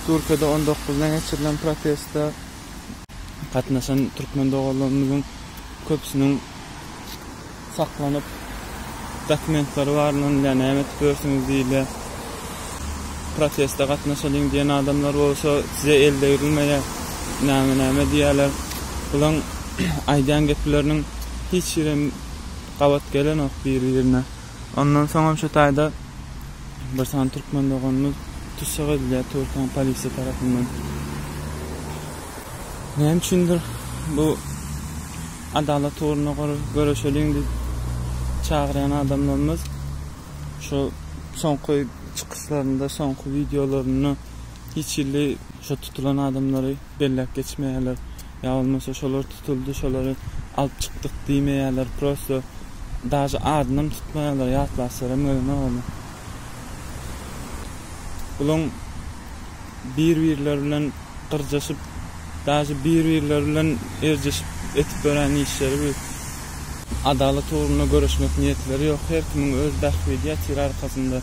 Türkiýede on dokuzdan geçirilen proteste gatnaşan türkmen doganlarymyzyň köpüsiniň saklanyp, dokumentleri barlanylýar, näme edip ýörsüňiz diýilýär. Proteste gatnaşalyň diýen adamlar bolsa size el degrilmeýär, näme-näme diýýärler. Bulaň aýdýan gepleriniň hiç birem gabat gelenok bir-birine. Ondan soňam şu taýda bir sany türkmen doganymyz tussag edilýär Türkiýäniň polisiýa tarapyndan. Näme üçindir bu adalat ugrunda göreşeliň diýip çagyrýan adamlarymyz şu soňky çykyşlarynda, soňky wideolarynda hiç hili şu tutulan adamlary belläp geçmeýärler. Ýa bolmasa şolar tutuldy, şolary alyp çykdyk diýmeýärler. Prosto daže adynam tutmaýarlar, ýatlasaram gelenok ony. Bulaň bir-birleri bilen gyrjaşyp, daže bir-birleri bilen erjeşip etip ýören işleri bu. Adalat ugrunda göreşmek niýetleri ýok. Her kimiň öz bähbidi ýatyr arkasynda.